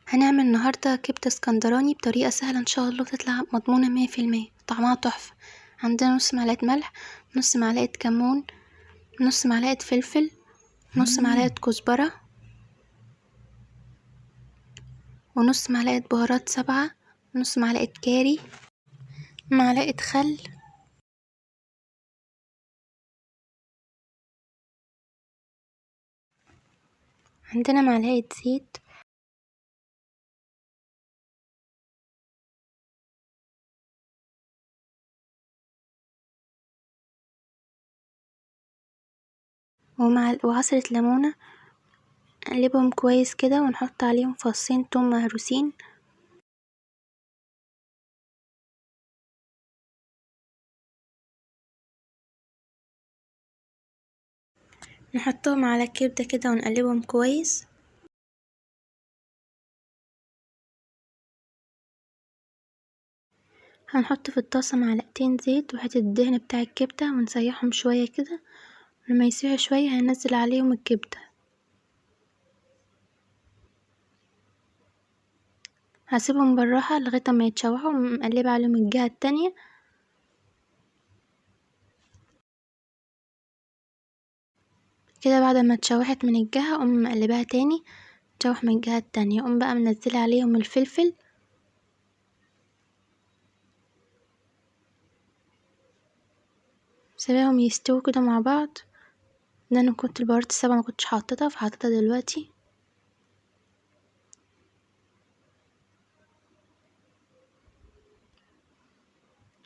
هنعمل النهاردة كبدة اسكندراني بطريقة سهلة إن شاء الله تطلع مضمونة 100%، طعمها تحفة. عندنا نص معلقة ملح، نص معلقة كمون، نص معلقة فلفل، نص معلقة كزبرة، ونص معلقة بهارات 7، نص معلقة كاري، معلقة خل، عندنا معلقة زيت، وعصرة ليمونة. نقلبهم كويس كده ونحط عليهم فصين توم مهروسين. نحطهم على الكبدة كده ونقلبهم كويس. هنحط في الطاسة معلقتين زيت وحتة الدهن بتاع الكبدة ونسيحهم شوية كده، لما يسيحوا شوية هننزل عليهم الكبدة. هسيبهم بالراحة لغاية ما يتشوحوا، مقلبة عليهم الجهة التانية. كده بعد ما اتشوحت من الجهة اقوم مقلباها تاني، تشوح من الجهة التانية. اقوم بقى منزلة عليهم الفلفل. سيبهم يستووا كده مع بعض. ده انا كنت البهارات 7 ما كنتش حاطتها فحطيتها دلوقتي.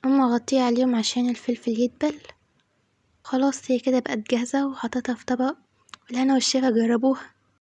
اقوم اغطيه عليهم عشان الفلفل يدبل. خلاص هي كده بقت جاهزة وحطيتها في طبق. بالهنا والشفا، جربوها.